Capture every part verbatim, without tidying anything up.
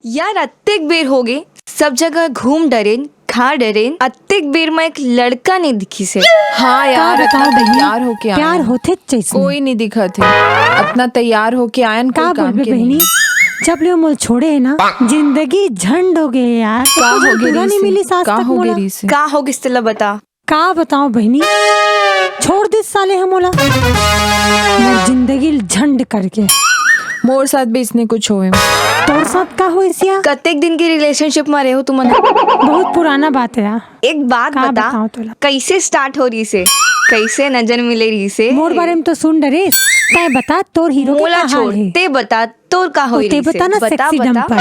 यार, अतेक बेर होगे, सब जगह घूम डरेन, खा डरेन, अतेक बेर म एक लड़का नइ दिखिस हे। हाँ यार, का बताओ अतना बहिनी, तैयार होके आए प्यार हैं। होथे जैसे कोई नहीं दिखत हे, अतना तैयार होके आयन, कोई का काम बोलबे के बहिनी, नहीं। जब ले मोल छोड़े हे ना, जिंदगी झंड हो गए यार। का हो गे पूरा नहीं रहीस हे? मिली सास का तक हो गे मोला। रहीस हे? का हो गिस तेला बता। का बताओ बहिनी, छोड़ दिस साले ह मोला, मोर जिंदगी ल झंड करके। मोर साथ भी इसने कुछ होए। तोर साथ का होइस या? कतेक दिन के रिलेशनशिप म रहे हो तुमन? बहुत पुराना बात है यार। एक बात का बता, बताओ तोला? कैसे स्टार्ट हो रहीस हे? कैसे नजर मिले रहीस हे? मोर बारे में तो सुन डरेस, तै बता तोर हीरो के मोला का हाल छोड़, हे? ते बता तोर का होई ते रहीस हे? बता ना, बता, सेक्सी बता। डंपर।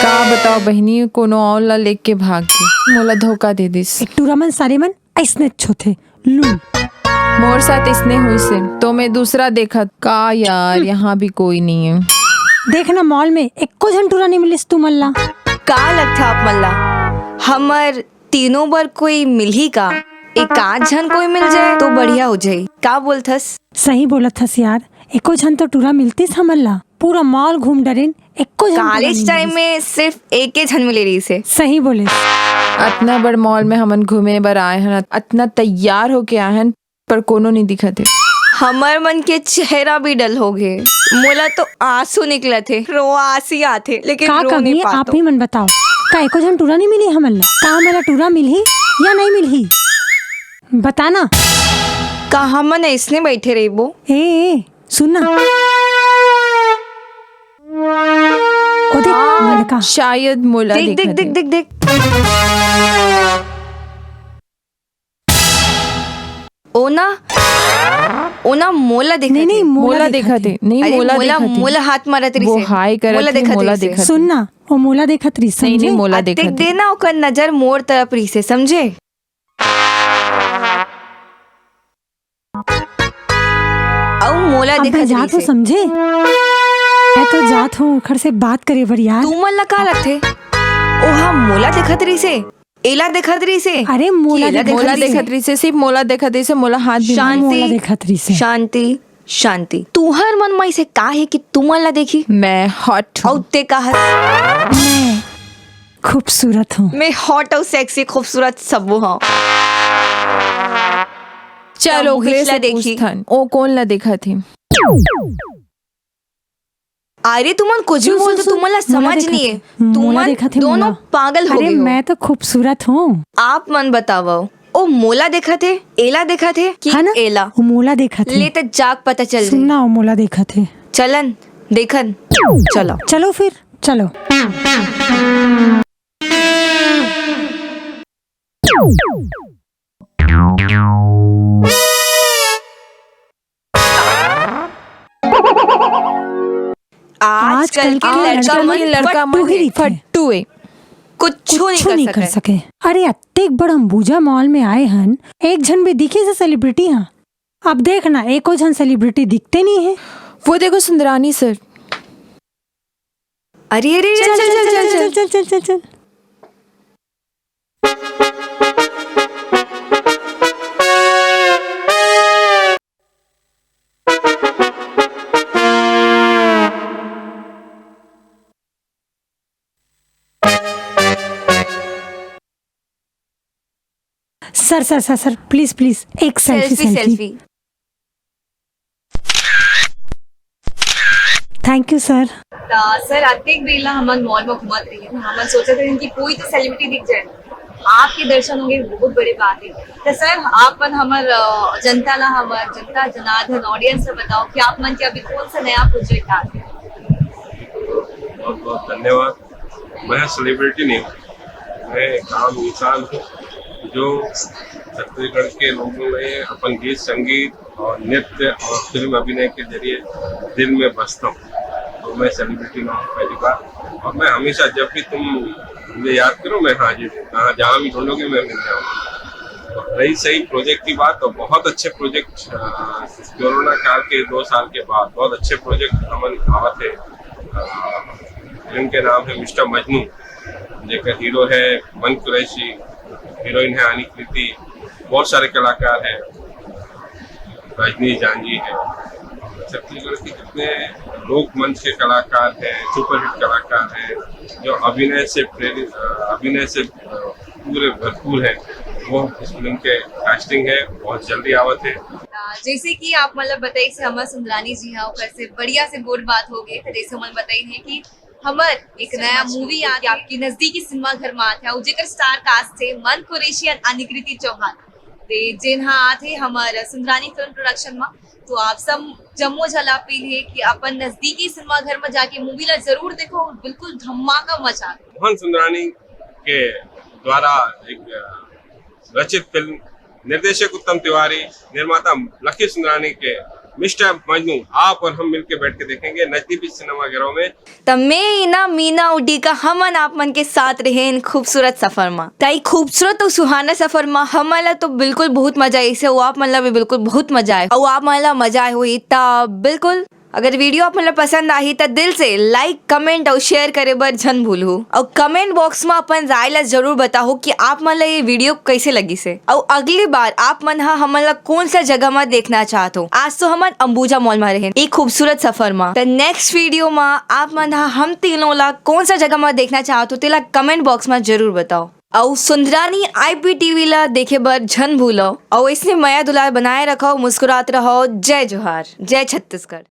का बताओ बहिनी, कोनो और ला लेके भाग गे, मोला धोखा दे दिस। एक टूरा मन साले मन अइसने होथे, लूल। मोर साथ इसने होइस हे, तो मैं दूसरा देखत। का यार, यहाँ भी कोई नहीं है। देख ना, मॉल में एको झन टूरा नहीं मिलिस तुमन ला। का लगथे आप मन ला, हमर तीनों बर कोई मिलही का? एक आध झन कोई मिल जाए तो बढ़िया हो जाए। का बोलथस? सही बोलत हस यार, एको झन तो टूरा मिलतिस हमन ला। पूरा मॉल घूम डरेन, एको झन टूरा कॉलेज नहीं टाइम मिलिस। में सिर्फ एके झन मिले रहीस हे। सही बोले। अतना बड़ मॉल में हमन घूमे बर आए हन, अतना तैयार होके आए हन, पर कोनो नहीं दिखत हे। हमर मन के चेहरा भी डल हो गे। मोला तो आंसू निकलत हे, रोआसी आथे, लेकिन का रो कमी नहीं हे, पातो। आप ही मन बताओ, का एको झन टूरा नहीं मिली हमन ला? का हमन ला टूरा मिलही या नहीं मिलही? बता ना। का हमन अइसने बैठे रहिबो? ए, ए, सुन ना। ओ देख, हाँ, लड़का। शायद मोला देख, देख, देखत देख, हे। देख, देख। ओ ना, ओ ना मोला देखत नहीं, नहीं, हे। मोला मोला देखत देखत हे। हे। नहीं, अरे, मोला मोला, देखत हे। मोला हाथ मारत रहिस वो हे। हाय करत मोला हे, देखत मोला रहिस हे। देखत हे। सुन ना, ओ मोला देखत रहिस, नहीं, नहीं, समझे? मोला अतेक देखत हे। दे ना ओकर नजर मोर तरफ रहिस हे, समझे? अउ मोला अब मैं देखत जात रहिस हूँ, हे। समझे? मैं तो जात हूँ ओखर से बात करे बर यार। तुमन ला का लगथे? ओहा मोला देखत रहिस हे, एला देखत रहिस हे, अरे, मोला कि एला देखत मोला रहिस हे? देखत रहिस हे, सिर्फ मोला देखत रहिस हे, मोला हाथ भी शांति, मोला देखत रहिस हे। शांति, शांति। तुहर मन म अइसे का हे कि तुमन ला देखी? मैं हॉट हूँ। अउ ते का हस? मैं खूबसूरत हूँ। मैं हॉट अउ सेक्सी, खूबसूरत सबो हूँ। चल, त ओकरे मुकेश ला से देखी। पूछथन, ओ कोन ला देखत हे? अरे, तुमन कुछ भी सुन, बोल सुन, दो, सुन। तुमन ला मोला समझ देखत नहीं हे। हे। मोला तुमन देखत हे, दोनों मोला। पागल हो अरे, गए हो। मैं तो खूबसूरत हूँ। आप मन बतावव, ओ मोला देखत हे, एला देखत हे कि है ना? एला? ओ मोला देखत हे। ले त जाके पता चल सुन जाही। ना, ओ मोला देखत हे। चलन, देखन, चलो। चलो फिर, चलो। आजकल के लड़का मन फट्टू ही रहिथे। फट्टू हे। कुछ नहीं कर सके। अरे, अतेक बड़ अंबुजा मॉल में आए हन, एक झन भी दिखे से सेलिब्रिटी हा? अब देख ना, एको झन सेलिब्रिटी दिखते नहीं है। वो देखो सुंदरानी सर। अरे, अरे, अरे, चल, चल, चल, चल, चल। Sir, sir, sir, sir, please, please, एक selfie, selfie, selfie. Selfie. Thank you, sir. त सर, अतेक बेला हमन मॉल में घूमत रहिन, हमन सोचत रहिन कि कोई तो सेलिब्रिटी दिख जाए। आपके दर्शन हो गए, बहुत बड़ी बात है। त सर, आप मन हमर, अ, जनता ला, हमर जनता जनार्दन ऑडियंस ला बताओ कि आप मन के अभी कौन सा नया प्रोजेक्ट आ गया? बहुत बहुत धन्यवाद। मैं सेलिब्रिटी नहीं हूँ, मैं एक आम इंसान हूँ जो छत्तीसगढ़ के लोगों में अपन गीत संगीत और नृत्य और फिल्म अभिनय के जरिए दिल में बसता हूँ। तो मैं सेलिब्रिटी ना हूँ, पहली बात। और मैं हमेशा, जब भी तुम मुझे याद करो, मैं हाजिर हूँ। कहाँ, जहाँ भी ढूंढोगे, मैं मिल जाऊँगा। और रही सही प्रोजेक्ट की बात, तो बहुत अच्छे प्रोजेक्ट, अ, कोरोना काल के दो साल के बाद बहुत अच्छे प्रोजेक्ट हमन आवत हे। अ, फिल्म के नाम है मिस्टर मजनू, जेकर हीरो है मन कुरैशी, हीरोइन है आनी कृति, बहुत सारे कलाकार हैं, रजनीश जांजी है। छत्तीसगढ़ के जितने लोकमंच के कलाकार हैं, सुपरहिट कलाकार हैं, जो अभिनय से प्रेरित, अ, अभिनय से, अ, पूरे भरपूर है, वो इस फिल्म के कास्टिंग है, बहुत जल्दी आवत है। जैसे कि आप मतलब बताई से हमर सुंदरानी जी हा, ओकर से बढ़िया से गोठ बात हो गए। तो जैसे हमन बताई है कि हमर एक नया मूवी आके आपके नजदीकी सिनेमा घर में आथे, अउ जेकर स्टार कास्ट थे मन कुरैशी and अनिकृति चौहान, ते जेन हा आथे हमर सुंदरानी फिल्म प्रोडक्शन में। तो आप सब जम्मो झन ला अपील है कि अपन नजदीकी सिनेमा घर में जाके मूवी ला जरूर देखो, बिल्कुल धमाका मचा दो। मोहन सुंदरानी के द्वारा एक, अ, रचित फिल्म, निर्देशक उत्तम तिवारी, निर्माता लकी सुंदरानी के मिस्टर मजनू आप और हम मिलके बैठ के देखेंगे नजदीकी सिनेमाघरों में। त मैं इना मीना उडिका हमन आप मन के साथ रहेन खूबसूरत सफर मा। त ई खूबसूरत अउ सुहाना सफर मा हमन ला तो बिल्कुल बहुत मजा आइस हे, अउ आप मन ला भी बिल्कुल बहुत मजा आए, अउ आप मन ला मजा आए होही त बिल्कुल अगर वीडियो आप मन ला पसंद आही त दिल से लाइक, कमेंट अउ शेयर करे बर झन भूलहू। अउ कमेंट बॉक्स मा अपन राय ला जरूर बताहू कि आप मन ला ये वीडियो कैसे लगिस हे। अउ अगली बार आप मन हा हमन ला कौन सा जगह मा देखना चाहत हो। आज तो हमन अंबुजा मॉल मा रहेन एक खूबसूरत सफर मा। त नेक्स्ट वीडियो मा आप मन हा हम तीनों ला कौन सा जगह मा देखना चाहत हो तेला कमेंट बॉक्स मा जरूर बताओ। अउ सुंदरानी आईपीटीवी ला देखे बर झन भूलो। अउ ऐसने मया दुलार बनाए रखो, मुस्कुरात रहो। जय जोहार, जय छत्तीसगढ़।